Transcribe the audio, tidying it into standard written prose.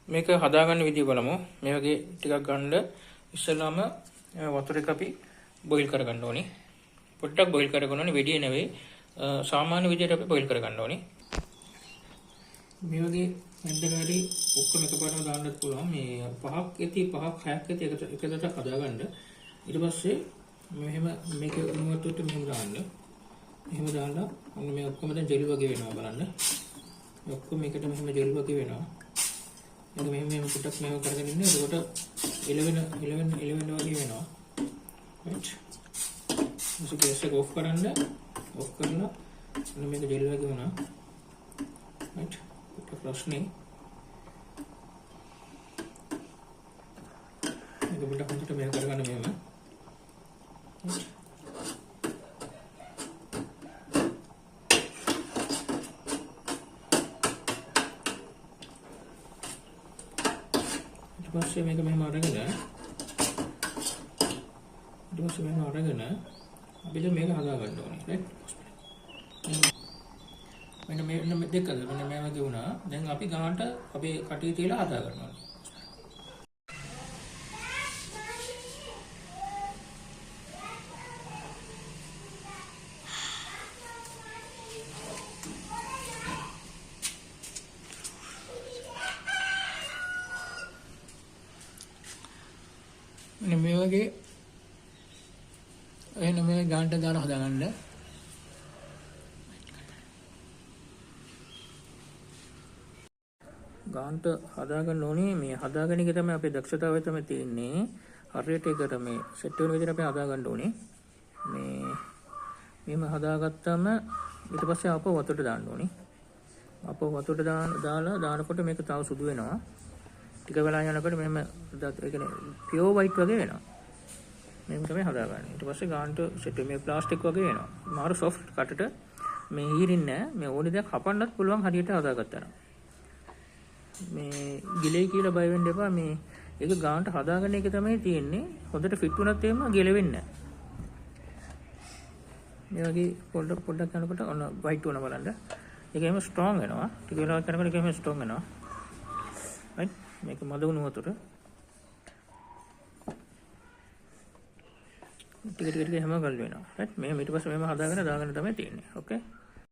මේක හදාගන්න විදිය බලමු. මේ වගේ ටිකක් ගන්න ඉස්සෙල්ලාම වතුර එක අපි බොයිල් කරගන්න ඕනේ. පොඩ්ඩක් බොයිල් කරගන්න ඕනේ, වැඩි නෙවෙයි. සාමාන්‍ය විදියට අපි බොයිල් කරගන්න ඕනේ. මේ වගේ මැද්දට හරි ඔක්කොම එකපාරටම දාන්නත් පුළුවන්. මේ පහක් ඇති පහක් හයක් ඇති එක දටක් හදාගන්න. ඊට පස්සේ මෙහෙම මේක උණු වතුරට මෙහෙම දාන්න. මෙහෙම දාලා ඔන්න මේ ඔක්කොම දැන් ජෙලි වගේ වෙනවා බලන්න. මේ ඔක්කොම එකට මෙහෙම ජෙලි වගේ වෙනවා. මේක මෙහෙම මෙහෙම පොඩ්ඩක් මෙහෙම කරගෙන ඉන්න. එතකොට එලවෙන එලවෙන එලවෙන වගේ වෙනවා. රයිට්. ඊට ගෑස් එක ඔෆ් කරන්න. ඔෆ් කරලා ඔන්න මේක ජෙලි වගේ වුණා. රයිට්. පොඩ්ඩක් රස්නේ. මේක පොඩ්ඩක් හොඳට මෙහෙම කරගන්න මෙහෙම. ඊට පස්සේ මේක මෙහෙම අරගෙන ඊට පස්සේ මෙහෙම අරගෙන අපි දැන් මේක හදා ගන්න ඕනේ. රයිට්. මෙන්න මේ මෙන්න දෙකද මෙන්න මේ වගේ වුණා. දැන් අපි ගානට අපේ කටේ තියලා හදා ගන්න ඕනේ. මෙන්න මේ වගේ එහෙනම් මේ ගානට දාලා හදාගන්න. ගානට හදාගන්න ඕනේ. මේ හදාගෙන එක තමයි අපේ දක්ෂතාවය තමයි තියෙන්නේ. හරියට ඒකට මේ සෙට් වෙන විදිහට අපි හදාගන්න ඕනේ. මේ මෙහෙම හදාගත්තම ඊට පස්සේ ආපහු වතුරට දාන්න ඕනේ. ආපහු වතුරට දාලා දානකොට මේක තව සුදු වෙනවා. ටික වෙලා යනකොට මෙහෙම ඒ කියන්නේ පියෝ වයිට් වගේ වෙනවා. මෙහෙම තමයි හදාගන්නේ. ඊට පස්සේ ගානට සෙට් මේ ප්ලාස්ටික් වගේ වෙනවා. මාරු සොෆ්ට් කටට මේ හීරින්නේ නෑ. මේ ඕනේ දෙයක් හපන්නත් පුළුවන් හරියට හදාගත්තා නම්. මේ ගිලේ කියලා බය වෙන්න එපා. මේ ඒක ගානට හදාගන්න එක තමයි තියෙන්නේ. හොඳට ෆිට වුණත් එහෙම ගිලෙවෙන්නේ නෑ. මේ වගේ පොඩ්ඩක් පොඩ්ඩක් යනකොට ඔන්න වයිට් වුණා බලන්න. ඒක එහෙම ස්ට්‍රෝං වෙනවා. ටික වෙලාවක් යනකොට ඒක එහෙම ස්ට්‍රෝං වෙනවා. රයිට්. මේක මද වුණු වතුර ටික ටික ටික හැම ගල් වෙනවා. රයිට්. මෙහෙම ඊට පස්සේ මෙහෙම හදාගෙන දාගෙන තමයි තියෙන්නේ. ඕකේ.